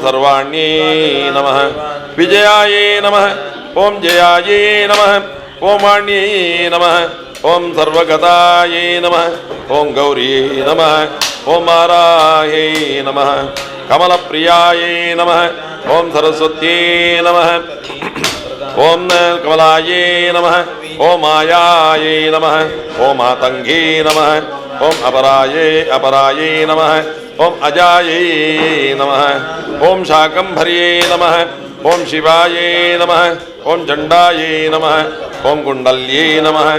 सर्वाण्यै नमः, विजयायै नमः, ओम जयायै नमः, ओम वाण्यै नमः, ओम सर्वगतायै नमः, ओम गौर्यै नमः, ओम आराह्यै नमः, कमलप्रियायै नमः, ओम सरस्वत्यै नमः, ओम कमलायै नमः, ओम मायायै नमः, ओम मातङ्गी नमः, ओम अपरायै अपरायै नमः, ओम अजायै नमः, ओम शाकंभर्यै नमः, ओम शिवायै नमः, ओम चण्डायै नमः, ओम कुण्डल्यै नमः,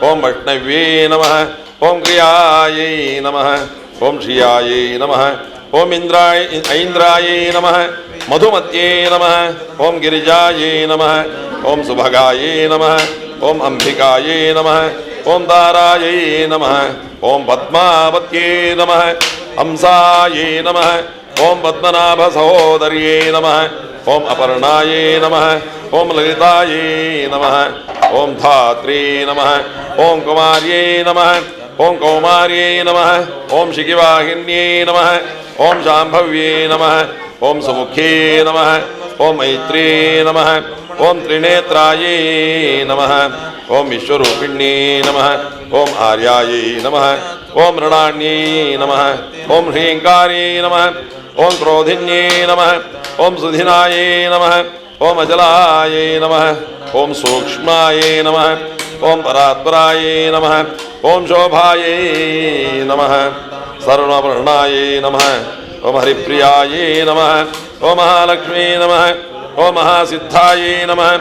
ओम वैष्णव्यै नमः, ओम क्रियायै नमः, ओम श्रियायै नमः, ओम इंद्राय ऐन्द्रायै नमः, मधुमत्यै नमः, ओम गिरिजायै नमः, ओम सुभगायै नमः, ओम अंबिकायै नमः, ओम तारायै नमः, ओम पद्मावत्यै नमः, हंसायै नमः, ओम पद्मनाभ सहोदर्यै नमः, ओम अपर्णायै नमः, ओम ललितायै नमः, ओम धात्र्यै नमः, ओम कुमार्यै नमः, ओम कौमार्यै नमः, ओम शिखिवाहिन्यै नमः, ओम शाम्भव्यै नमः, ओम सुमुख्यै नमः, ओम मैत्र्यै नमः, ओम त्रिनेत्रायै नमः, ओम विश्वरूपिण्यै नमः, ओम आर्यायै नमः, ओम मृणान्यै नमः, ओम ह्रीङ्कार्यै नमः, ओम क्रोधिन्यै नमः, ओम सुधिनायै नमः, ओम अजलायै नमः, ओम सूक्ष्मायै नमः, ओम परात्परायै नमः, ओम शोभायै नमः, सर्ववर्णायै नमः, ओम हरिप्रियायै नमः, ओम महालक्ष्मी नमः, ओम महासिद्धायै नमः,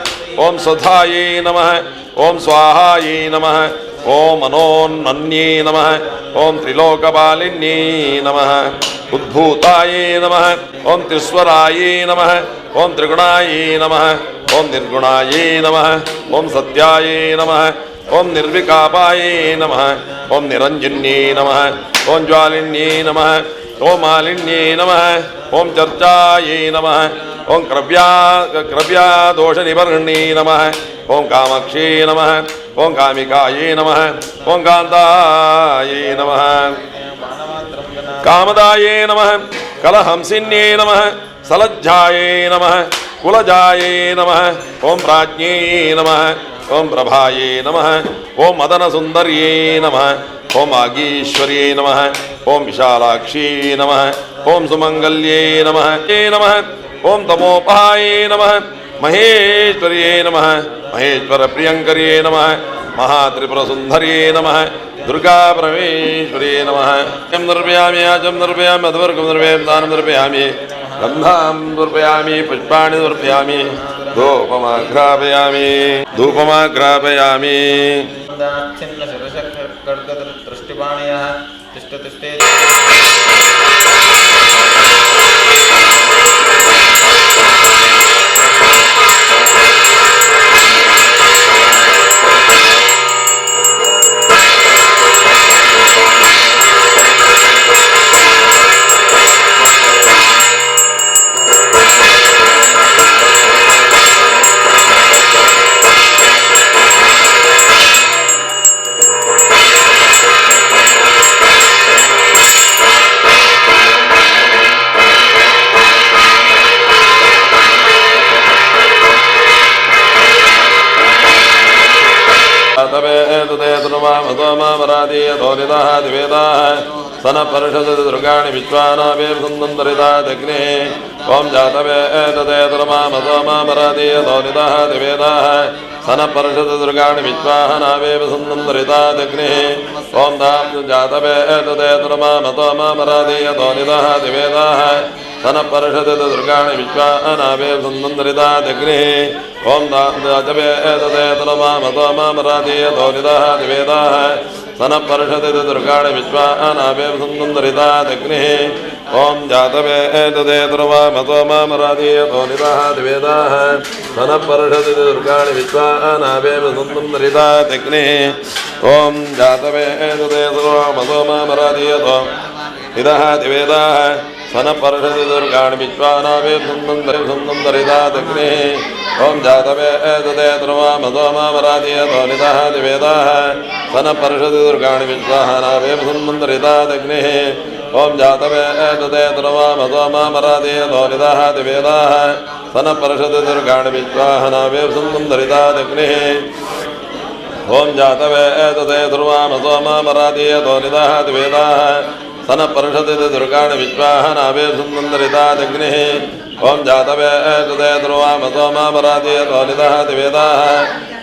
ओम स्वधायै नमः, ओम स्वाहायै नमः, ओम मनोन्मन्यै नमः, ओम त्रिलोकपालिन्यै नमः, उद्भूतायै नमः, ओम त्रिस्वरायै नमः, ओम त्रिगुणायै नमः, ओम निर्गुणायै नमः, ओम सत्यायै नमः, ओम निर्विकापायै नमः, ओम निरञ्जन्यै नमः, ओम ज्वालिन्यै नमः, ओम मालिन्यै नमः, ओम चर्चायै नमः, ओम क्रव्यादोषनिवर्ण्यै नमः, ओम कामाक्षी नमः, ओम कामिकायै नमः, ओम कान्तायै नमः, कामदायै नमः, कलहंसिन्यै नमः, सलज्जायै नमः, कुलजायै नमः, ओम प्राज्ञै नमः, ओम प्रभायै नमः, ओम मदनसुन्दर्यै नमः, ओम आगीश्वर्यै नमः, ओम विशालाक्षी नमः, ओम सुमंगल्यै नमः नमः, ओम तमोपहायै नमः, महेश्वर्यै नमः, महेश्वर प्रियंकर्यै नमः, महात्रिपुरसुन्दर्यै नमः, दुर्गा परमेश्वर्यै नमः। यं निर्पयामि, याचं निर्पयामि, मधुवर्गं निर्पयामि, दानं निर्पयामि, गन्धां निर्पयामि, पुष्पाणि निर्पयामि, धूपमाघ्रापयामि, धूपमाघ्रापयामि। ृमामतो मामरादीयतो निदहाति वेदाः स न पर्षदति दुर्गाणि विश्वानावेऽग्निः। ॐ जातवेदते ृमामतो मामरादीयतो निदहाति वेदाः स न पर्षदति दुर्गाणि विश्वाहनावेऽग्निः। ॐ दां जातवेदते ृमामतो मामरादीयतो निदहाति वेदाः स न पर्षदति दुर्गाणि विश्वाहनावेऽग्निः। ॐ दां जातवेदते ृमामतो मामरादीयतो निदहाति वेदाः स न पर्षदति दुर्गाणि विश्वानावेऽग्निः। ॐ जातवेदते ृमामतो मामरादीयतो निदहाति वेदाः स न पर्षदति दुर्गाणि विश्वानावेऽग्निः। ॐ जातवेदते ृमामतो मामरादीयतो निदहाति वेदाः स न पर्षदति दुर्गाणि विश्वानावेऽग्निः। ॐ जातवेदते ृमामतो मामरादीयतो निदहाति वेदाः स न पर्षदति दुर्गाणि विश्वानावेऽग्निः। ॐ जातवेदते ृमामतो मामरादीयतो निदहाति वेदाः स न पर्षदति दुर्गाणि विश्वाहनावेऽग्निः। ॐ जातवेदते ृमामतो मामरादीयतो निदहाति वेदाः स न पर्षदति दुर्गाणि विश्वाहनावेऽग्निः। ॐ जातवेदते ृमामतो मामरादीयतो निदहाति वेदाः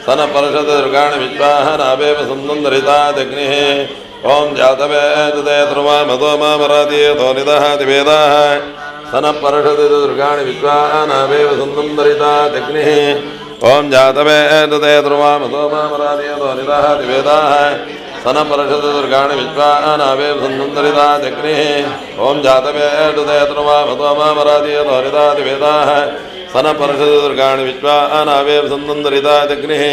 स न पर्षदति दुर्गाणि विश्वाहनावेऽग्निः। ॐ जातवेदते ृमामतो मामरादीयतो निदहाति वेदाः स न पर्षदति दुर्गाणि विश्वाहनावेऽग्निः। ॐ जातवेदते ृमामतो मामरादीयतो निदहाति वेदाः स न पर्षदति दुर्गाणि विश्वाहनावेऽग्निः। ॐ जातवेदते ृमामतो मामरादीयतो निदहाति वेदाः स न पर्षदति दुर्गाणि विश्वाहनावेऽग्निः।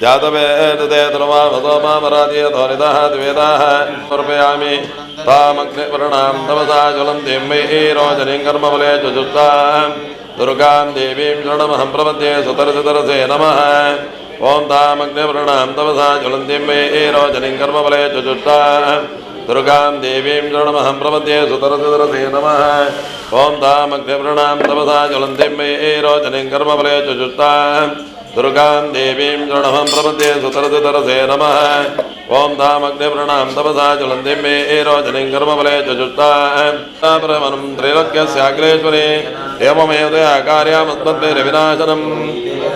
जातवेदते ृमामतो मामरादीयतो निदहाति वेदाः समर्पयामि तामग्निवर्णां तपसा ज्वलन्तीं मयि रोचनीं कर्मफले चुजुष्टां दुर्गां देवीं शरणमहं प्रपद्ये सुतरसुतरसे नमः। ॐ तामग्निवर्णां तपसा ज्वलन्तीं मयि रोचनीं कर्मफले चुजुष्टां दुर्गां देवीं शरणमहं प्रपद्ये सुतरसुतरसे नमः। ॐ तामग्निवर्णां तपसा ज्वलन्तीं मयि रोचनीं कर्मफले चुजुष्टां दुर्गां देवीं शरणमहं प्रपद्ये सुतरसुतरसे नमः। ॐ तामग्निवर्णां तपसा ज्वलन्तीं मयि रोचनीं कर्मफले चुजुष्टां परमनं त्रैलोक्यस्याग्रेश्वरे एवमेतया कार्यामस्मद्वैरविनाशनम्।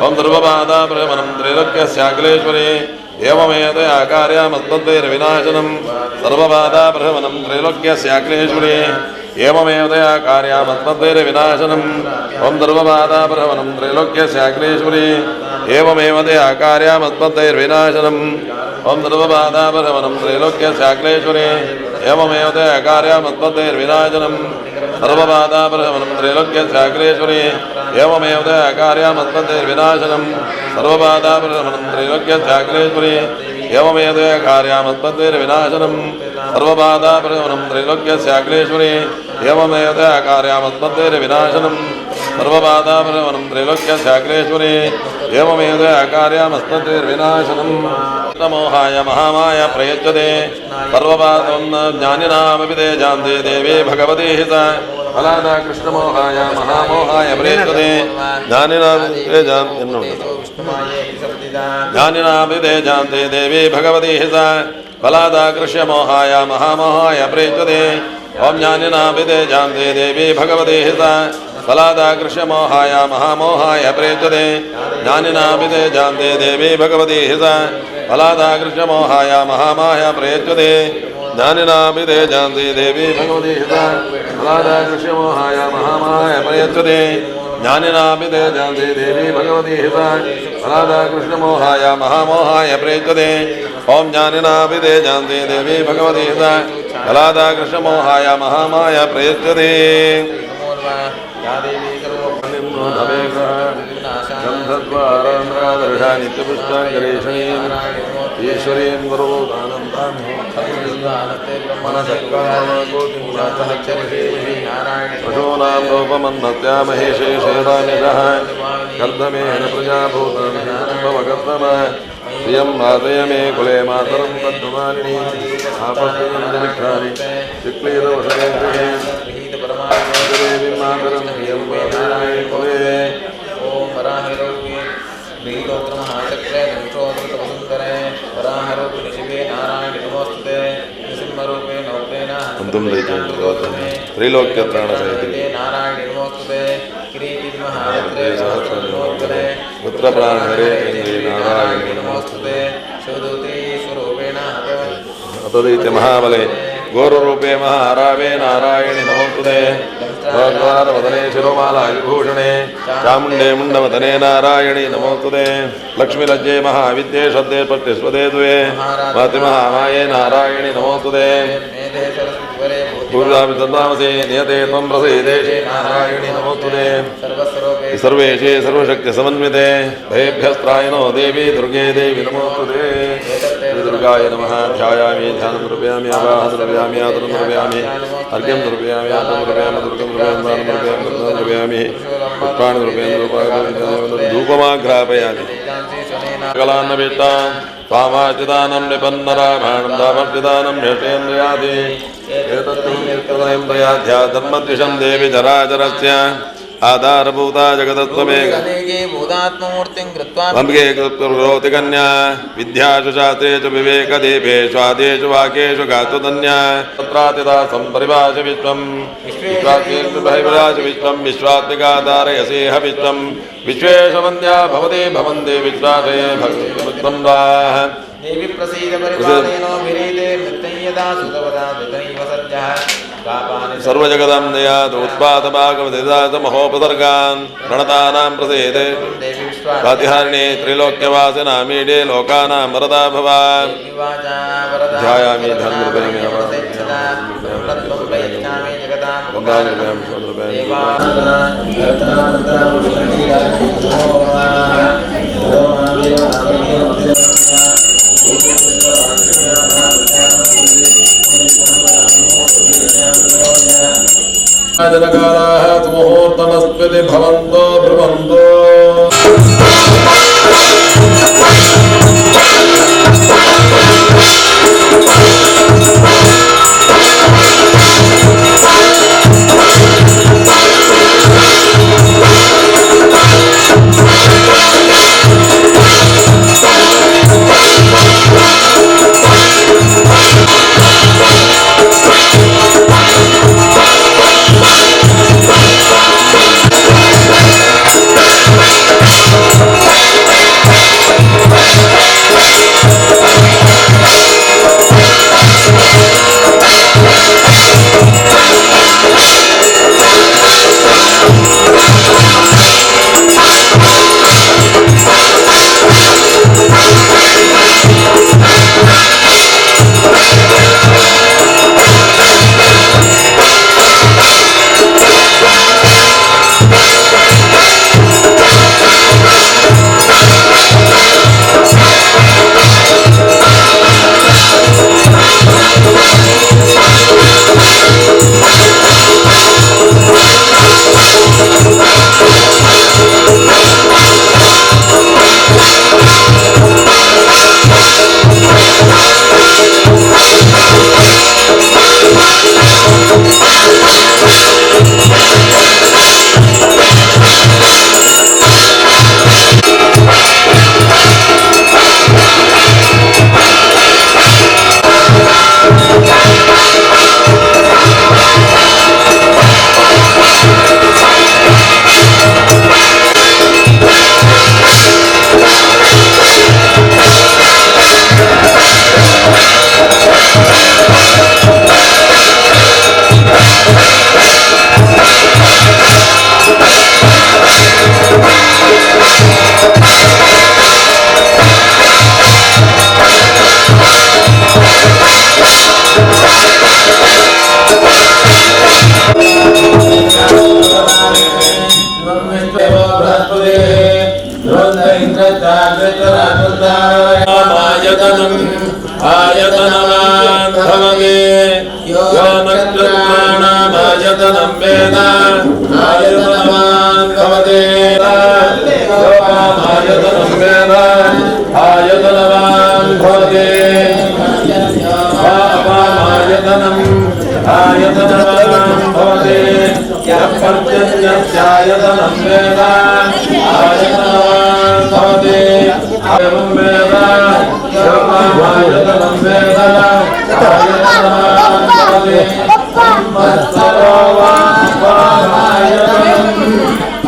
ॐ सर्वबाधाप्रशमनं त्रैलोक्यस्याखिलेश्वरे एवमेतया कार्यामस्मद्वैरविनाशनं सर्वबाधाप्रशमनं त्रैलोक्यस्याखिलेश्वरे एवमेतया कार्यामस्मद्वैरविनाशनम्। ॐ सर्वबाधाप्रशमनं त्रैलोक्यस्याखिलेश्वरे एवमेवतया कार्यामस्मद्वैरविनाशनम्। ॐ सर्वबाधाप्रशमनं त्रैलोक्यस्याखिलेश्वरे एवमेवतया कार्यामस्मद्वैरविनाशनम् सर्वबाधाप्रशमनं त्रैलोक्यस्याखिलेश्वरे एवमेवतया कार्यामस्मद्वैरविनाशनं सर्वबाधाप्रशमनं त्रैलोक्यस्याखिलेश्वरे एवमेतया कार्यामस्मद्वैरविनाशनं सर्वबाधाप्रशमनं त्रैलोक्यस्याखिलेश्वरे एवमेतया कार्यामस्मद्वैरविनाशनं सर्वबाधाप्रशमनं त्रैलोक्यस्याखिलेश्वरे एवमेतया कार्यामस्मद्वैरविनाशनं। मोहाय महामाय प्रयच्छते सर्वबाधं ज्ञानिनामपि ते जानते देवी भगवती हिता फलादा कृष्णमोहाय महामोहाय प्रयच्छते ज्ञानिनामपि ते जानते देवी भगवती हिता फलादा कृष्णमोहाय महामोहाय प्रयच्छते। ॐ ज्ञानिनामपि ते जानते देवी भगवती हिता फलादा कृष्णमोहाय महामोहाय प्रयच्छते ज्ञानिनामपि ते जानते देवी भगवती हिता फलादा कृष्णमोहाय महामाया प्रयच्छते ज्ञानिनामपि ते जानते देवी भगवती हिता फलादा कृष्णमोहाय महामाया प्रयच्छते ज्ञानिनामपि ते जानते देवी भगवती हिता फलादा कृष्णमोहाय महामोहाय प्रयच्छते। ॐ ज्ञानिनामपि ते जानते देवी भगवती हिता फलादा कृष्णमोहाय महामाया प्रयच्छते। ईश्वरीं पशूनां रूपमन्नत्या महेशे शेदामिषः कर्दमेन प्रजाभूताभवकर्दम प्रियं मातय मे कुले मातरं पद्ममालिनी आपस्यन्दमित्राणि शुक्लेदवसने देवी मातरं प्रियं मातय मे कुले। ओम वराहरोपी गृहीतोत्रमहाचक्रे दंशोऽमृतवसुन्दरे वराहरूपिणि शिवे नारायण। त्रैलोक्यत्राणसहिते नारायणि नमोस्तुते किरीटिमहामित्रे सहस्रनोत्तरे पुत्रप्राणहरे केन्द्रे नारायणि नमोस्तुते शिवदूती स्वरूपेण अतदैत्य महाबले घोररूपे महारावे नारायणि नमोस्तुते भगवानवदने शिरोमालाविभूषणे चामुण्डे मुण्डवदने नारायणि नमोस्तुते लक्ष्मीलज्जे महाविद्ये श्रद्धे प्रतिस्पदे द्वे मातृमहामाये नारायणि नमोस्तुते मेधे सरस्वती पूर्वाभितन्वामसि नियते त्वं प्रसीदेशे नारायणि नमोस्तुते सर्वस्वरूपे सर्वेशे सर्वशक्तिसमन्विते भयेभ्यस्त्रायिनो देवी दुर्गे देवी नमोस्तुते दुर्गाय नमः ध्यायामि ध्यानं द्रव्यामि आवाहनं द्रव्यामि आदनं द्रव्यामि अर्घ्यं द्रव्यामि आदनं द्रव्यामि दुर्गं द्रव्यामि दानं द्रव्यामि दुर्गं द्रव्यामि पुष्पाणि द्रव्यामि धूपमाघ्रापयामि सकलान्नभीष्टां त्वामार्चितानं निपन्नराभाणं दामर्चितानं यशेन्द्रियादि एतत्त्वं त्वया धर्मद्विषं देवि जराचरस्य आधारभूता जगतत्वमेक भूतात्ममूर्तिं कृत्वा त्वम्बिके करोति कन्या विद्यासु शास्त्रेषु विवेकदीपेषु आदेषु वाक्येषु गातुधन्या तत्रातिदासं परिभाष विश्वं विश्वात्मेर्विभाष विश्वं विश्वात्मिका धारयसेह विश्वं विश्वेशवन्द्या भवते भवन्ते विश्वासे भक्तिमुत्तम वाः देवी प्रसीद परिपालयनो विरीते मृतं यदा सुतवदा वितैव सद्यः पापानि सर्वजगदां दयात् उत्पादभागवदिदासमहोपसर्गान् प्रणतानां प्रसीदे देवी विश्वा प्रातिहारिणे त्रिलोक्यवासिनामीडे लोकानां वरदा भवान् विवाचा वरदा ध्यायामि ध्यानं द्रव्यामि तत्त्वं प्रयच्छामि जगतां वन्दामि द्रव्यामि स्वद्रव्यामि जनकाराः मुहूर्तमस्त्विति भवन्तो ब्रुवन्तो आयतनम् आयतनवान् भवति यो नक्षत्राणामायतनं वेद आयतनवान् भवति यो आयतनं वेद आयतनवान् भवति आयतनम् आयतनवान् भवति यः पर्जन्यस्यायतनं वेद आयतनवान् भवति एवं वेद आयतनं वेद आयतनवान् भवति। ಸಂವತ್ಸರೋ ವಾ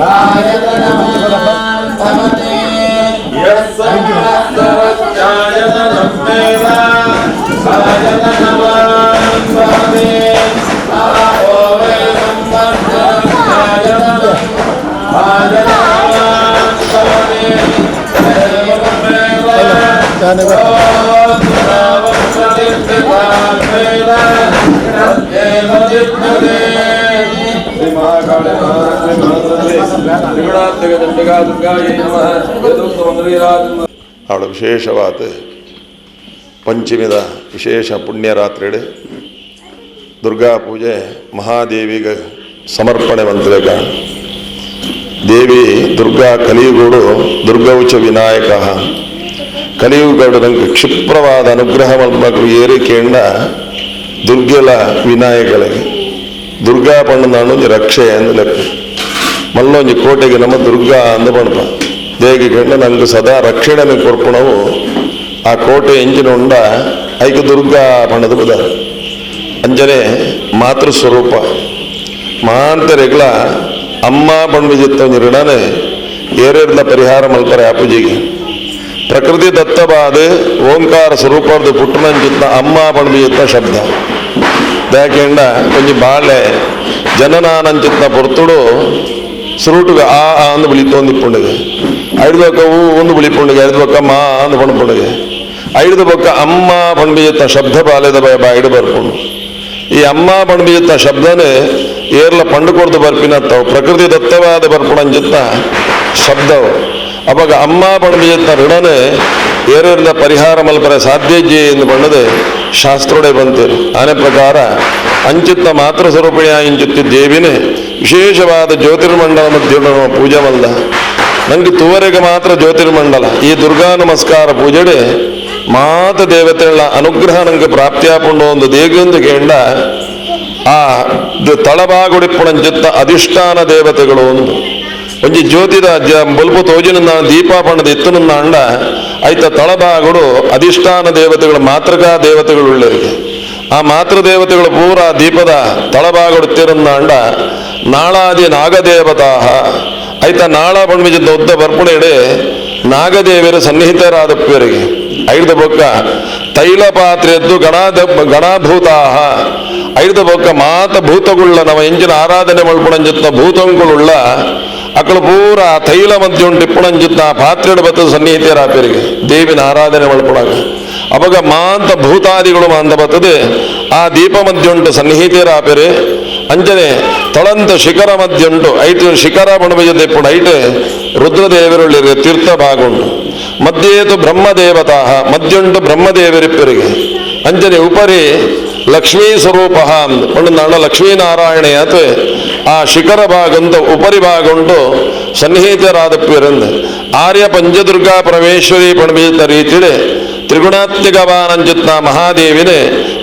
ಆಯತನವಾನ್ ಭವತಿ ಯಃ ಸಂವತ್ಸರಸ್ಯಾಯತನಂ ವೇದ ಆಯತನವಾನ್ ಭವತಿ. ಆಪೋ ವೈ ಸಂವತ್ಸರಸ್ಯಾಯತನಂ ಆಯತನವಾನ್ ಭವತಿ. ಏವಂ ವೇದ ಓಂ ಪ್ರತಿಷ್ಠಿತಾನ್ ವೇದ ತದ್ಯೇವ ಜಿಜ್ಞತೆ. ಶ್ರೀ ಮಹಾಕಾಳಿ ಮಹಾಲಕ್ಷ್ಮೀ ಮಹಾಸರಸ್ವತಿ ತ್ರಿಗುಣಾತ್ಮಕ ಚಂಡಿಕಾ ದುರ್ಗಾಯೈ ನಮಃ. ವೇದೋಕ್ತ ಮಂದಿರಾಜ ಅವಳ ವಿಶೇಷವಾದ ಪಂಚಮಿದ ವಿಶೇಷ ಪುಣ್ಯರಾತ್ರಿ ದುರ್ಗಾ ಪೂಜೆ ಮಹಾದೇವಿಗೆ ಸಮರ್ಪಣೆ ಮಂತ್ರಕ. ದೇವಿ ದುರ್ಗಾ ಕಲಿಯುಗೂಡು ದುರ್ಗೌಚ ವಿನಾಯಕ ಕಲಿಯುಗಡು ನಂಗೆ ಕ್ಷಿಪ್ರವಾದ ಅನುಗ್ರಹ ಮಲ್ಪಕು ಏರಿಕೆಂಡ ದುರ್ಗೆಲ ವಿನಾಯಕಲಿಗೆ ದುರ್ಗಾ ಪಣ್ಣು ರಕ್ಷೆ ಅಂದ್ ಲೆಕ್ಕ. ಮಲ್ಲೊಂಜಿ ಕೋಟೆಗೆ ನಮ್ಮ ದುರ್ಗಾ ಅಂದ ಪಣಪ ದೇಗಿ ಕಂಡ ನಂಗೆ ಸದಾ ರಕ್ಷಣೆ ಕೊರ್ಪಣವು. ಆ ಕೋಟೆ ಎಂಜಿನ ಉಂಡ ಐಕ ದುರ್ಗಾ ಪಣ್ಣದು ಬುದ. ಅಂಜನೆ ಮಾತೃ ಸ್ವರೂಪ ಮಾಂತರೆಗ್ಲ ಅಮ್ಮ ಪಣ್ಬಿಜಿತ್ತ ಒಂಜಿ ಋಣನೆ ಏರೇರ್ನ ಪರಿಹಾರ ಮಲ್ಪರೆ ಅಪೂಜಿಗೆ. ಪ್ರಕೃತಿ ದತ್ತವಾದ ಓಂಕಾರ ಸ್ವರೂಪದ ಪುಟ್ಟನಂಚಿತ್ತ ಅಮ್ಮ ಪಣ್ಬಿಜಿತ್ತ ಶಬ್ದ ದಾಕೆಂಡ ಒಂಜಿ ಬಾಳೆ ಜನನಾನಂಚಿತ್ತ ಪೊರ್ತುಡು ಸುರುಟುಗ ಆ ಆ ಅಂದು ಬುಳಿತೊಂದಿಪ್ಪುಂಡುಗೆ, ಐದು ಬೊಕ್ಕ ಊ ಒಂದು ಬುಳಿಪುಂಡುಗೆ, ಐದು ಬೊಕ್ಕ ಮಾ ಅಂದು ಪಣಪುಂಡುಗೆ, ಐದು ಬೊಕ್ಕ ಅಮ್ಮ ಪಣ್ಬಿಜಿತ್ತ ಶಬ್ದ ಬಾಲೆದ ಬಾಯಿಡು ಬರ್ಪುಂಡು. ಈ ಅಮ್ಮ ಪಣ್ಬಿಜಿತ್ತ ಶಬ್ದನೇ ಏರ್ಲ ಪಂಡು ಕೊಡ್ದು ಬರ್ಪಿನತ್ತವು, ಪ್ರಕೃತಿ ದತ್ತವಾದ ಬರ್ಪುಣಂಜಿತ್ತ ಶಬ್ದವು. ಅವಾಗ ಅಮ್ಮ ಪಣ್ಬಿಜಿತ್ತ ಋಣನೆ ಏರೇರ್ಲ ಪರಿಹಾರ ಮಲ್ಪರೆ ಸಾಧ್ಯ ಎಂದು ಬಣ್ಣದೆ ಶಾಸ್ತ್ರೋಡೆ ಬಂತೇರು. ಆನೆ ಪ್ರಕಾರ ಅಂಚಿತ್ತ ಮಾತೃ ಸ್ವರೂಪಿಣಿ ಇಂಚಿತ್ತಿ ದೇವಿನೇ ವಿಶೇಷವಾದ ಜ್ಯೋತಿರ್ಮಂಡಲ ಮಧ್ಯ ಪೂಜೆ ಮಲ್ದ. ನಂಗೆ ತುವರೆಗೆ ಮಾತ್ರ ಜ್ಯೋತಿರ್ಮಂಡಲ ಈ ದುರ್ಗಾ ನಮಸ್ಕಾರ ಪೂಜೆಡೆ ಮಾತ ದೇವತೆಗಳ ಅನುಗ್ರಹ ನಂಗೆ ಪ್ರಾಪ್ತಿಯಾಪುಂಡು ಒಂದು ದೇಗಿಯೊಂದು ಕೇಂಡ ಆ ತಳಬಾಗುಡಿಪ್ಪುಣಂಚಿತ್ತ ಅಧಿಷ್ಠಾನ ದೇವತೆಗಳು ಒಂದು ಒಂಜಿ ಜ್ಯೋತಿದ ಬೊಲ್ಪು ತೋಜಿನ ದೀಪ ಪಣ್ಣದ ಇತ್ತುನ ಅಂಡ ಐತ ತಳಬಾಗುಡು ಅಧಿಷ್ಠಾನ ದೇವತೆಗಳು ಮಾತೃಕಾ ದೇವತೆಗಳು ಉಳ್ಳರಿಗೆ. ಆ ಮಾತೃ ದೇವತೆಗಳು ಪೂರ ದೀಪದ ತಳಬಾಗುಡುತ್ತಿರನ್ನ ಅಂಡ ನಾಳಾದಿ ನಾಗದೇವತಾಹ ಐತ ನಾಳ ಪಣ್ಮಿಜಿದ್ದ ಉದ್ದ ಬರ್ಪುಣೆಡೆ ನಾಗದೇವಿಯರು ಸನ್ನಿಹಿತರಾದಪ್ಪರಿಗೆ. ಐದು ಬೊಕ್ಕ ತೈಲ ಪಾತ್ರೆಯದ್ದು ಗಣಾಭೂತಾಹ ಐದು ಬೊಕ್ಕ ಮಾತ ಭೂತಗುಳ್ಳ ನಮ್ಮ ಎಂಜಿನ ಆರಾಧನೆ ಮಲ್ಪುಣಂಜಿತ್ತ ಭೂತಂಗುಳುಳ್ಳ ಅಕ್ಕಳು ಪೂರ ತೈಲ ಮಧ್ಯ ಉಂಟಿಪ್ಪುಣಂಜಿತ್ತ ಪಾತ್ರೆಡು ಬತ್ತ ಸನ್ನಿಹಿತರಾಪರಿಗೆ ದೇವಿನ ಆರಾಧನೆ ಮಲ್ಪುಣಾಗ. ಅವಾಗ ಮಾಂತ ಭೂತಾದಿಗಳು ಮಾಂತ ಬತ್ತದೆ ಆ ದೀಪ ಮಧ್ಯುಂಟು ಸನ್ನಿಹಿತರಾಪೆರೆ. ಅಂಜನೆ ತೊಳಂತ ಶಿಖರ ಮಧ್ಯುಂಟು ಐಟು ಶಿಖರ ಬಣಬಜದೆಪ್ಪುಡು ಐಟು ರುದ್ರದೇವರುಳ್ಳಿರ ತೀರ್ಥ ಭಾಗುಂಟು. ಮಧ್ಯೇತು ಬ್ರಹ್ಮದೇವತಾಹ ಮಧ್ಯುಂಟು ಬ್ರಹ್ಮದೇವರಿಪ್ಪರಿಗೆ. ಅಂಜನೆ ಉಪರಿ ಲಕ್ಷ್ಮೀ ಸ್ವರೂಪ ಪಂಡು ನಾಣ ಲಕ್ಷ್ಮೀನಾರಾಯಣೆಯತ್ ಆ ಶಿಖರ ಭಾಗಂತ ಉಪರಿ ಭಾಗುಂಟು ಸನ್ನಿಹಿತರಾದಪ್ಪಿರಂದು ಆರ್ಯ ಪಂಚದುರ್ಗಾ ಪರಮೇಶ್ವರಿ ಪಣಬೀತ ರೀತಿಡೆ ತ್ರಿಗುಣಾತ್ಮಿಕವಾನಂಜಿತ್ನ ಮಹಾದೇವಿನೇ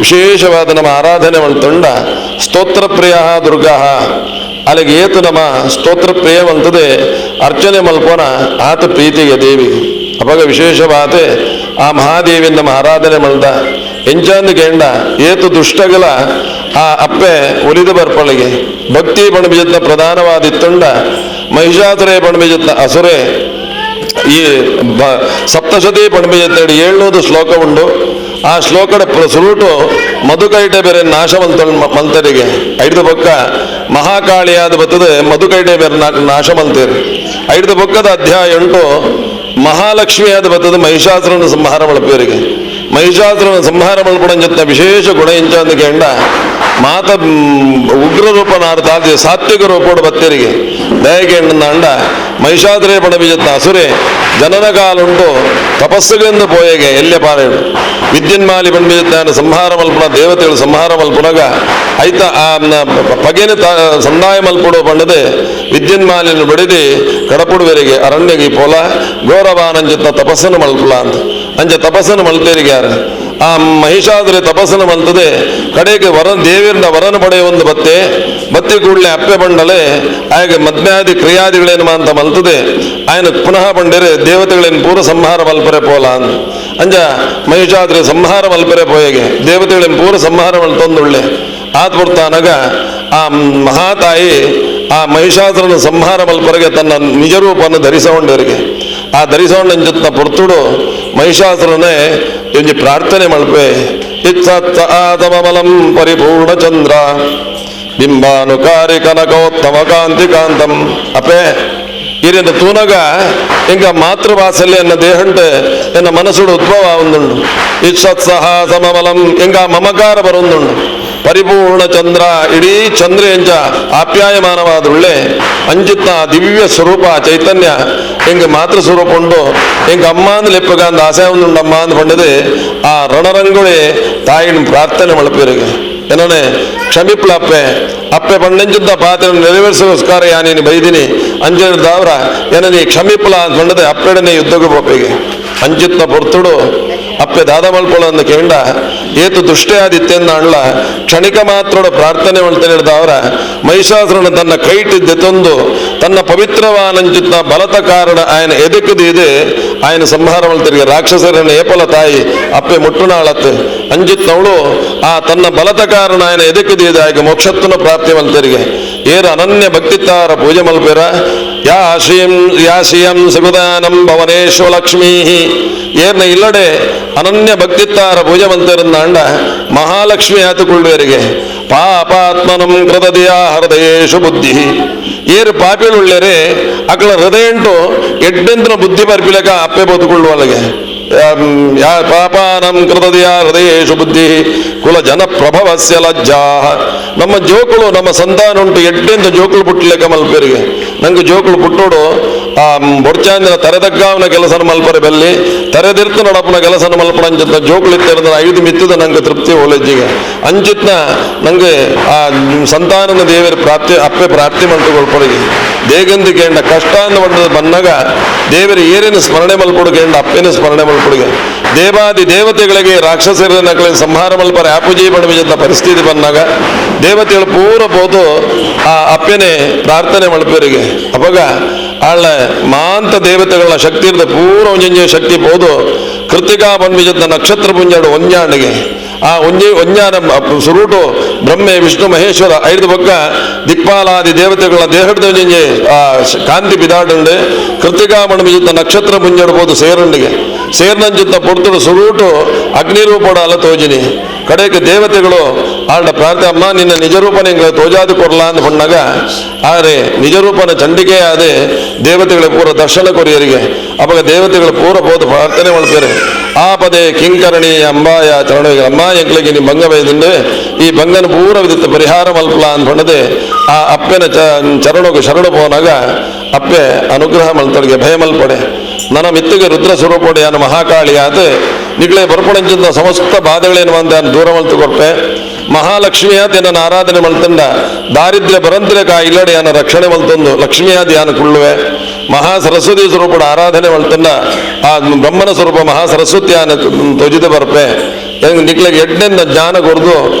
ವಿಶೇಷವಾದ ನಮ್ಮ ಆರಾಧನೆ ಮಂತುಂಡ ಸ್ತೋತ್ರಪ್ರಿಯ ದುರ್ಗಾ ಅಲ್ಲಿಗೆ ಏತು ನಮ್ಮ ಸ್ತೋತ್ರ ಪ್ರಿಯವಂತದೆ ಅರ್ಚನೆ ಮಲ್ಪೋನ ಆತ ಪ್ರೀತಿಗೆ ದೇವಿ. ಅವಾಗ ವಿಶೇಷವಾದ ಆ ಮಹಾದೇವಿನ ನಮ್ಮ ಆರಾಧನೆ ಮಲ್ದ ಎಂಚಾಂದು ಕೇಂಡ ಏತು ದುಷ್ಟಗಳ ಆ ಅಪ್ಪೆ ಒಲಿದು ಬರ್ಪಳಿಗೆ ಭಕ್ತಿ ಬಣಬಿಜತ್ನ ಪ್ರಧಾನವಾದಿತ್ತುಂಡ ಮಹಿಷಾಸುರೇ ಬಣಬಿಜತ್ನ ಅಸುರೇ ಈ ಸಪ್ತಶತಿ ಪಣಬಿಜತ್ತೇಳಿ 700 ಶ್ಲೋಕ ಉಂಡು. ಆ ಶ್ಲೋಕದ ಸುರುಟು ಮಧುಕೈಟೆ ಬೇರೆ ನಾಶ ಮಲ್ತರಿಗೆ ಐದು ಬೊಕ್ಕ ಮಹಾಕಾಳಿಯಾದ ಬತ್ತದೆ ಮಧುಕೈಟೆ ಬೇರೆ ನಾಶ ಮಲ್ತೇರಿ. ಐದು ಬೊಕ್ಕದ ಅಧ್ಯಾಯ ಉಂಟು ಮಹಾಲಕ್ಷ್ಮಿಯಾದ ಬತ್ತದೆ ಮಹಿಷಾಸುರನ ಸಂಹಾರ ಮಲ್ಪೇರಿಗೆ. ಮಹಿಷಾಸುರನ ಸಂಹಾರ ಮಲ್ಪಡಂಜತ್ನ ವಿಶೇಷ ಗುಣ ಇಂಚಂದು ಕೇಂಡ ಮಾತ ಉಗ್ರ ರೂಪನಾರ್ಥ ಸಾತ್ವಿಕ ರೂಪೋಡು ಬತ್ತೇರಿಗೆ ದಯಗೆಂಡ ಅಂಡ ಮಹಿಷಾಸುರೇ ಪಣಬಿಜತ್ನ ಅಸುರೇ ಜನನ ಕಾಲುಂಟು ತಪಸ್ಸುಗೆಂದು ಪೋಯೆಗೆ ಎಲ್ಲೆ ಪಾರೇಡು ವಿದ್ಯನ್ಮಾಲಿ ಪಣ್ಬಿಜತ್ತಾನ ಸಂಹಾರ ಮಲ್ಪುಣ ದೇವತೆಗಳು ಸಂಹಾರ ಮಲ್ಪುಣಗ ಐತ ಆ ಪಗೆನ ಸಂದಾಯ ಮಲ್ಪುಡು ಪಣ್ಣದೆ ವಿದ್ಯನ್ಮಾಲಿನ ಬಡಿದಿ ಕಡಪುಡುವರಿಗೆ ಅರಣ್ಯಗೆ ಪೋಲ ಗೌರವಾನಂಜಿತ್ನ ತಪಸ್ಸನ್ನು ಮಲ್ಪುಲ ಅಂತ ಅಂಚ ತಪಸ್ಸನ್ನು ಮಲ್ತೇರಿಗೆ ಯಾರು ಆ ಮಹಿಷಾಸುರೆ ತಪಸ್ಸನ್ನು ಮಲ್ತದೆ ಕಡೆಗೆ ವರ ದೇವಿಯರಿಂದ ವರನ ಪಡೆಯುವ ಒಂದು ಬತ್ತೆ ಬತ್ತಿ ಕೂಡಲೇ ಅಪ್ಪೆ ಬಂಡಲೆ ಆಗ ಮದ್ಮ್ಯಾದಿ ಕ್ರಿಯಾದಿಗಳೇನು ಅಂತ ಮಲ್ತದೆ ಆಯನ ಪುನಃ ಬಂಡೇರೆ ದೇವತೆಗಳೇನು ಪೂರ್ವ ಸಂಹಾರ ಮಲ್ಪರೆ ಪೋಲ ಅಂತ ಅಂಜ ಮಹಿಷಾಸುರೆ ಸಂಹಾರ ಮಲ್ಪರೆ ಪೋಯಗೆ ದೇವತೆಗಳೇನು ಪೂರ್ವ ಸಂಹಾರ ಮಲ್ತೊಂದುಳ್ಳೆ. ಆತ್ ಬರ್ತಾನಾಗ ಆ ಮಹಾತಾಯಿ ಆ ಮಹಿಷಾಸುರನ ಸಂಹಾರ ಮಲ್ಪರಿಗೆ ತನ್ನ ನಿಜರೂಪವನ್ನು ಧರಿಸಗೊಂಡವರಿಗೆ ಆ ಧರಿಸಗೊಂಡಂಜತ್ನ ಪೊರ್ತುಡು ಮಹಿಷಾಸುರನೇ ಒಂಜಿ ಪ್ರಾರ್ಥನೆ ಮಲ್ಪೆ ಇತ್ಸತ್ತ ಆತಮಬಲಂ ಪರಿಪೂರ್ಣ ಚಂದ್ರ ಬಿಂಬಾನುಕಾರಿ ಕನಕೋತ್ತಮ ಕಾಂತಿ ಕಾಂತಂ ಅಪೇ ಇರಿಂದ ತೂನಗ ಇಂಕ ಮಾತೃಭಾಷೆಯಲ್ಲಿ ಎನ್ನ ದೇಹಂಟೆ ಎನ್ನ ಮನಸ್ಸುಡು ಉದ್ಭವ ಒಂದುಂಡು ಇತ್ಸತ್ಸಹ ಸಮಬಲಂ ಇಂಕ ಮಮಕಾರ ಬರೊಂದುಂಡು ಪರಿಪೂರ್ಣ ಚಂದ್ರ ಇಡೀ ಚಂದ್ರ ಎಂಚ ಆಪ್ಯಾಯಮಾನವಾದುಳ್ಳೆ ಅಂಜಿತ್ನ ದಿವ್ಯ ಸ್ವರೂಪ ಚೈತನ್ಯ ಎಂಗ ಮಾತೃ ಸ್ವರೂಪ ಉಂಡು ಎಂಗ ಅಮ್ಮ ಅಂದ್ ಲೆಪ್ಪಗ ಅಂದ ಆಸೆ ಒಂದುಂಡು ಅಮ್ಮ ಅಂದ್ ಪಂಡದೆ ಆ ರಣರಂಗುಳಿ ತಾಯಿನ ಪ್ರಾರ್ಥನೆ ಮಳಪಿರಿಗೆ ಏನನೆ ಕ್ಷಮಿಪ್ಲ ಅಪ್ಪೆ ಅಪ್ಪೆ ಪಂಡಂಚಿದ್ದ ಪಾತ್ರ ನೆರವೇರಿಸೋಸ್ಕರ ಯಾ ನೀನು ಬೈದಿನಿ ಅಂಜನ ದಾವ್ರ ಏನ ನೀ ಕ್ಷಮಿಪ್ಲ ಅಂತ ಪಂಡದೆ ಅಪ್ಪೆಡನೆ ಯುದ್ಧಕ್ಕೆ ಪೋಪಿಗೆ ಅಂಜಿತ್ನ ಪೊರ್ತುಡು ಅಪ್ಪೆ ದಾದ ಮಲ್ಪೊಳ ಅಂದ ಕೇಂಡ ಏತು ದುಷ್ಟೇ ಆದಿತ್ಯಂದ ಅಣ್ಲ ಕ್ಷಣಿಕ ಮಾತ್ರೋಡ ಪ್ರಾರ್ಥನೆ ಮಾಡ್ತಾನೆ ಅವರ ಮಹಿಷಾಸುರನ ತನ್ನ ಕೈಟಿದ್ದೆತ್ತೊಂದು ತನ್ನ ಪವಿತ್ರವಾನಂಚಿತ್ನ ಬಲತ ಕಾರಣ ಆಯನ ಎದಕ್ಕದಿದೆ ಆಯನ ಸಂಹಾರ ಮಾಡ್ತಿರ್ಗೆ ರಾಕ್ಷಸರನ್ನ ಏಪಲ ತಾಯಿ ಅಪ್ಪೆ ಮುಟ್ಟುನಾಳತ್ತೆ ಅಂಜಿತ್ನವಳು ಆ ತನ್ನ ಬಲತ ಕಾರಣ ಆಯನ ಎದಕ್ಕದಿದೆ ಆಯ್ಕೆ ಮೋಕ್ಷತ್ವನ ಪ್ರಾಪ್ತಿ ಮಲ್ತರಿಗೆ ಏರ ಅನನ್ಯ ಭಕ್ತಿತ್ತಾರ ಪೂಜೆ ಮಲ್ಪೇರ ಯಾ ಶ್ರೀಂ ಯಾ ಶ್ರೀಯಂ ಸುಗುದಾನಂ ಭವನೇಶ್ವ ಲಕ್ಷ್ಮೀ ಏರ್ನ ಇಲ್ಲಡೆ ಅನನ್ಯ ಭಕ್ತಿತ್ತಾರ ಪೂಜೆ ಮಂತಿರಂದ ಅಂಡ ಮಹಾಲಕ್ಷ್ಮಿ ಆತುಕೊಳ್ಳುವರಿಗೆ ಪಾಪಾತ್ಮನಂ ಕೃತದಿಯ ಹೃದಯೇಶು ಬುದ್ಧಿ ಏರು ಪಾಪಿಳುಳ್ಳರೆ ಅಕಳ ಹೃದಯಂಟು ಎಡ್ಡೆಂತನ ಬುದ್ಧಿ ಬರ್ಪಿಲಕ ಅಪ್ಪೆ ಬೋದುಕೊಳ್ಳುವಲ್ಲಿಗೆ ಯಾ ಪಾಪಾನಂ ಕೃತದಿಯ ಹೃದಯೇಶು ಬುದ್ಧಿ ಕುಲ ಜನ ಪ್ರಭವಸ್ಯ ಲಜ್ಜಾ ನಮ್ಮ ಜೋಕುಳು ನಮ್ಮ ಸಂತಾನ ಉಂಟು ಎಡ್ಡೆಂತ ಜೋಕುಳು ಪುಟ್ಟಲೇಕ ಮಲ್ಪೇರಿಗೆ ನಂಗೆ ಜೋಕುಳು ಪುಟ್ಟೋಡು ಆ ಬೊಡ್ಚಾಂದಿನ ತರೆದಗ್ಗಾವನ ಕೆಲಸನ ಮಲ್ಪರೆ ಬೆಲ್ಲಿ ತರೆದಿರ್ತು ನಡಪನ ಕೆಲಸನ ಮಲ್ಪಣ ಅಂಚಿತ್ನ ಜೋಕುಳು ಇತ್ತಿರಂದ್ರೆ ಐದು ಮಿತ್ತಿದ ನಂಗೆ ತೃಪ್ತಿ ಓಲೆಜ್ಜಿಗೆ ಅಂಚಿತ್ನ ನಂಗೆ ಆ ಸಂತಾನದ ದೇವರ ಪ್ರಾಪ್ತಿ ಅಪ್ಪೆ ಪ್ರಾಪ್ತಿ ಮಂಟುಕೊಳ್ಪಡಿಗೆ ದೇಗಂದು ಕೇಂಡ ಕಷ್ಟ ಅಂದ ಬಂದ ಬಂದಾಗ ದೇವರ ಏರಿನ ಸ್ಮರಣೆ ಮಲ್ಪಡು ಕೇಂಡ ಅಪ್ಪೆನ ಸ್ಮರಣೆ ಮಲ್ಪಡುಗೆ ದೇವಾದಿ ದೇವತೆಗಳಿಗೆ ರಾಕ್ಷಸರ ನಕಲಿನ ಸಂಹಾರ ಮಲ್ಪರೆ ಆಪುಜಿ ಬಡವಿಜಂತ ಪರಿಸ್ಥಿತಿ ಬಂದಾಗ ದೇವತೆಗಳು ಪೂರ ಪೋದು ಆ ಅಪ್ಪೆನೆ ಪ್ರಾರ್ಥನೆ ಮಲ್ಪರಿಗೆ ಅವಾಗ ಆಳ ಮಾಂತ ದೇವತೆಗಳ ಶಕ್ತಿ ಇರದ ಪೂರ ಒಂಜಂಜೆ ಶಕ್ತಿ ಪೋದು ಕೃತಿಕಾ ಬನ್ವಿಜಂತ ನಕ್ಷತ್ರ ಪುಂಜಾಡು ಒಂಜಾಣಿಗೆ ಆ ಒಂಜೆ ಒಂಜಾನ ಸುರುಟು ಬ್ರಹ್ಮೆ ವಿಷ್ಣು ಮಹೇಶ್ವರ ಐದು ಬೊಕ್ಕ ದಿಕ್ಪಾಲಾದಿ ದೇವತೆಗಳ ದೇಹದ ಒಂಜಂಜೆ ಆ ಕಾಂತಿ ಬಿದಾಡುಂಡೆ ಕೃತಿಕಾ ಬಣ್ವಿಜಂತ ನಕ್ಷತ್ರ ಪುಂಜಾಡು ಸೇರಂಡಿಗೆ ಸೇರ್ನಂಜಿತ್ತ ಪೊರ್ತುಡು ಸುರುಟು ಅಗ್ನಿರೂಪಡ ಅಲ್ಲ ತೋಜಿನಿ ಕಡೆಗೆ ದೇವತೆಗಳು ಆಂಡ ಪ್ರಾರ್ಥನೆ ಅಮ್ಮ ನಿನ್ನ ನಿಜರೂಪನ ಹಿಂಗೆ ತೋಜಾದು ಕೊರ್ಲಾ ಅಂದ ಪಣ್ಣಾಗ ಆದರೆ ನಿಜರೂಪನ ಚಂಡಿಕೆ ಆದೆ ದೇವತೆಗಳ ಪೂರ ದರ್ಶನ ಕೊರಿಯರಿಗೆ ಅವಾಗ ದೇವತೆಗಳು ಪೂರ ಪೋದು ಪ್ರಾರ್ಥನೆ ಮಾಡ್ತಾರೆ ಆ ಪದೇ ಕಿಂಕರಣಿ ಅಂಬಾಯ ಚರಣ ಅಮ್ಮ ಎಂಕ್ಲಿಗೆ ನೀ ಭಂಗ ಬೈದಿಂಡೆ ಈ ಭಂಗನ ಪೂರ ವಿಧಿತ ಪರಿಹಾರ ಮಲ್ಪಲ ಅಂದ್ಕೊಂಡದೆ ಆ ಅಪ್ಪನ ಚರಣಕ್ಕೆ ಶರಣ ಪೋನಾಗ ಅಪ್ಪೆ ಅನುಗ್ರಹ ಮಲ್ತೊಳಗೆ ಭಯ ಮಲ್ಪಡೆ ನನ್ನ ಮಿತ್ತಿಗೆ ರುದ್ರ ಸ್ವರೂಪೊಡೆಯಾನ ಮಹಾಕಾಳಿಯಾದ ನಿಗಳೇ ಬರ್ಪಣಂಚಿಂದ ಸಮಸ್ತ ಬಾಧೆಗಳೇನು ಬಂದ ದೂರ ಮಲ್ತು ಕೊರ್ಪೆ ಮಹಾಲಕ್ಷ್ಮಿಯ ತನ್ನ ಆರಾಧನೆ ಮಲ್ತಂಡ ದಾರಿದ್ರ್ಯ ಬರಂತಿರ ಕಾ ಇಲ್ಲಡೆಯಾನ ರಕ್ಷಣೆ ಮಲ್ತೊಂದು ಲಕ್ಷ್ಮಿಯ ಧ್ಯಾನ ಕುಳ್ಳುವೆ ಮಹಾ ಸರಸ್ವತಿ ಸ್ವರೂಪದ ಆರಾಧನೆ ಮಲ್ತಂಡ ಆ ಬ್ರಹ್ಮನ ಸ್ವರೂಪ ಮಹಾ ಸರಸ್ವತಿಯಾನ ತೊಜಿದ ಬರ್ಪೆ ನಿಕ್ಲೆಗೆ ಎಡ್ಡೆಂದ ಜ್ಞಾನ ಕೊರ್ದು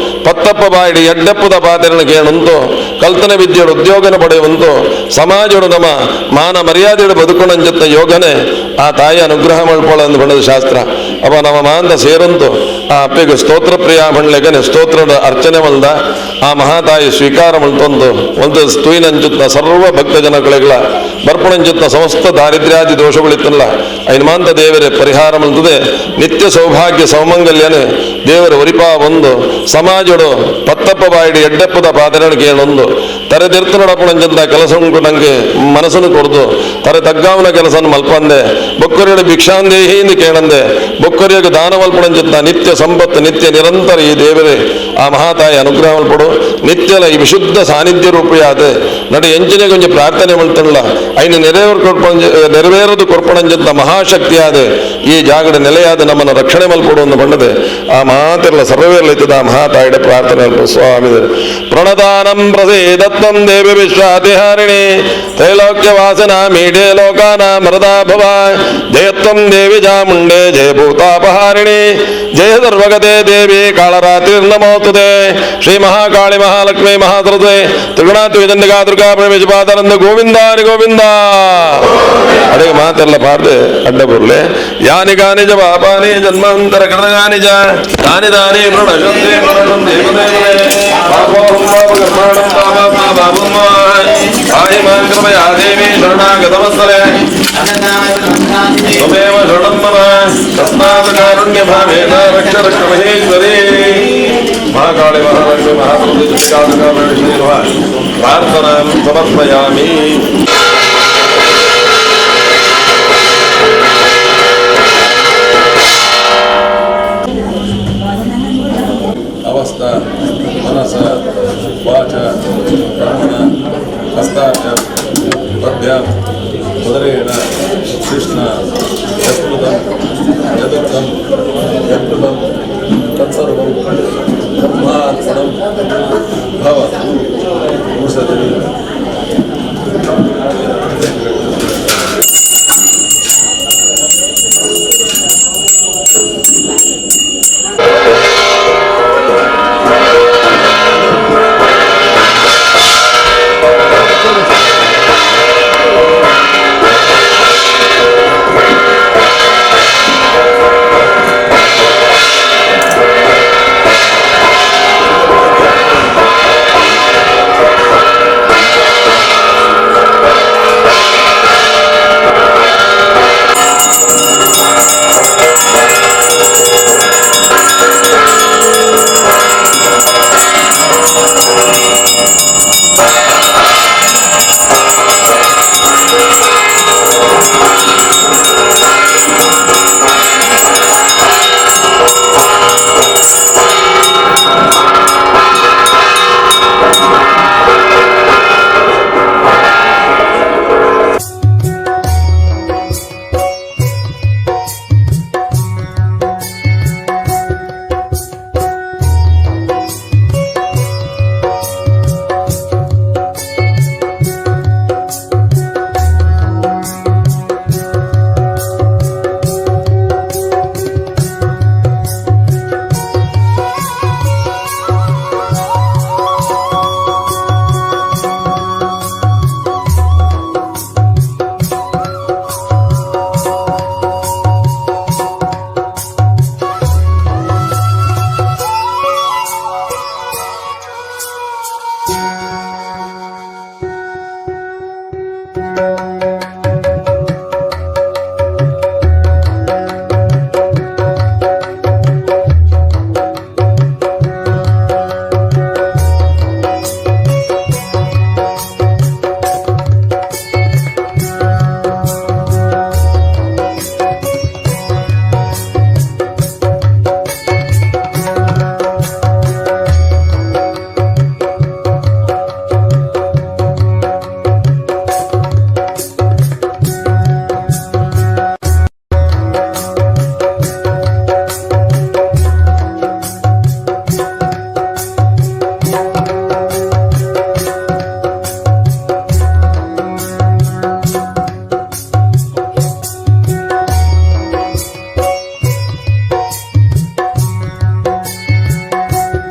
ಪತ್ತಪ್ಪ ಬಾಯಿಡಿ ಎಡ್ಡೆಪ್ಪದ ಪಾತೆರಣ ಕೇಳುಂತು ಕಲ್ತನ ವಿದ್ಯೆಡು ಉದ್ಯೋಗನ ಪಡೆಯುವಂತು ಸಮಾಜಡು ನಮ್ಮ ಮಾನ ಮರ್ಯಾದೆಡು ಬದುಕೊಂಡಂಜತ್ತ ಯೋಗನೆ ಆ ತಾಯಿ ಅನುಗ್ರಹ ಮಲ್ಪೊಳ ಅಂದ್ ಬಣ್ಣದ ಶಾಸ್ತ್ರ. ಅವ ನಮ್ಮ ಮಾಂತ ಸೇರಂತು ಆ ಅಪ್ಪೆಗೆ ಸ್ತೋತ್ರ ಪ್ರಿಯ ಬಣ್ಲೆಗನೆ ಸ್ತೋತ್ರದ ಅರ್ಚನೆ ಮಲ್ದ ಆ ಮಹಾತಾಯಿ ಸ್ವೀಕಾರ ಮಲ್ತೊಂದು ಒಂದು ಸ್ತೂಯಿನಂಚುತ್ತ ಸರ್ವ ಭಕ್ತ ಜನಗಳಿಗಳ ಬರ್ಪಣಂಚುತ್ತ ಸಮಸ್ತ ದಾರಿದ್ರ್ಯಾದಿ ದೋಷಗಳಿತ್ತಲ್ಲ ಐನ್ಮಾಂತ ದೇವರೇ ಪರಿಹಾರ ಮಲ್ತದೆ ನಿತ್ಯ ಸೌಭಾಗ್ಯ ಸೌಮಂಗಲ್ಯನೆ ದೇವರ ಒರಿಪಾ ಒಂದು ಸಮಾಜಡು ಪತ್ತಪ್ಪ ಬಾಯಿಡಿ ಎಡ್ಡೆಪ್ಪದ ಪಾದರಣ ಕೇಳೊಂದು ತರೆ ನಡಪಣಂಚಂತ ಕೆಲಸ ಉಂಟು ನಂಗೆ ಮನಸ್ಸನ್ನು ಕೊಡ್ದು ತರೆ ತಗ್ಗಾವನ ಕೆಲಸನ ಮಲ್ಪಂದೆ ಬೊಕ್ಕರಿಯ ಭಿಕ್ಷಾಂದೇಹಿ ಎಂದು ಕೇಳಂದೆ ಬೊಕ್ಕರಿಯ ದಾನ ಮಲ್ಪಣಂಚಂತ ನಿತ್ಯ ಸಂಪತ್ತು ನಿತ್ಯ ನಿರಂತರ ಈ ದೇವರೇ ಆ ಮಹಾತಾಯಿ ಅನುಗ್ರಹ ಮಲ್ಪಡು ನಿತ್ಯಲ ಈ ವಿಶುದ್ಧ ಸಾನ್ನಿಧ್ಯ ರೂಪಿಯಾದ ನಡೆ ಎಂಚಿನ ಕೊಂಚ ಪ್ರಾರ್ಥನೆ ಮಲ್ತಲ್ಲ ಐನ ನೆರವೇರು ಕೊರ್ಪಂಜ ನೆರವೇರದು ಕೊರ್ಪಣಂಜಂತ ಮಹಾಶಕ್ತಿಯಾದ ಈ ಜಾಗದ ನೆಲೆಯಾದ ನಮ್ಮನ್ನು ರಕ್ಷಣೆ ಮಲ್ಪಡು ಎಂದು ಬಣ್ಣದೆ ಆ ಮಾತೆಲ್ಲ ಸರ್ವೇರ್ಲಿತ್ತದ ಆ ಮಹಾತಾಯಿಡ ಪ್ರಾರ್ಥನೆ ಸ್ವಾಮಿ ಪ್ರಣದಾನಂ ಪ್ರಸೀದತ್ವಂ ದೇವಿ ವಿಶ್ವಾತಿಹಾರಿಣಿ ತ್ರೈಲೋಕ್ಯ ವಾಸನ ಮೀಢೆ ಲೋಕಾನ ಮರದಾ ಭವ ಜಯತ್ವಂ ದೇವಿ ಚಾಮುಂಡೆ ಜಯ ಭೂತಾಪಹಾರಿಣಿ ಜಯ ಸರ್ವಗತೆ ದೇವಿ ಕಾಳರಾತ್ರಿರ್ನಮೋಸ್ತುತೆ ಶ್ರೀ ಮಹಾಕಾಳಿ ಮಹಾಲಕ್ಷ್ಮೀ ಮಹಾಸರಸ್ವತಿ ತ್ರಿಗುಣಾತಿ ವಿದಂಡಿಕಾ ದುರ್ಗಾ ಪರಮೇಶ್ವರಾನಂದ ಗೋವಿಂದ ಹರಿ ಗೋವಿಂದ. ಅಡಿಗೆ ಮಾತೆಲ್ಲ ಪಾರ್ದೆ ಅಡ್ಡ ಬುರ್ಲೆ ಯಾನಿ ಗಾನಿ ಜ ಪಾಪಾನಿ ಜನ್ಮಾಂತರ ಕೃತಗಾನಿ ಜ ದಾನಿ ದಾನಿ ಪ್ರಣಶಂತೆ ಪ್ರಣಶಂತೆ ಪದೇ ಪದೇ. पापोऽहं पापकर्माणं पापात्मा पापं पाहि मां कृपया देवी शरणागतवत्सले त्वमेव शरणं मम तस्मात् कारुण्यभावेन रक्ष रक्ष महेश्वरी। महाकाली महालक्ष्मी महाप्रभु प्रार्थनां समर्पयामि। अवस्था मनस वाच कर्मण हस्ताभ्यां पद्भ्यां उदरेण कृष्ण यत्कृतं यदुक्तं यत्कृतं तत्सर्वं ब्रह्मार्पणं भवतु।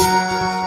ॐ।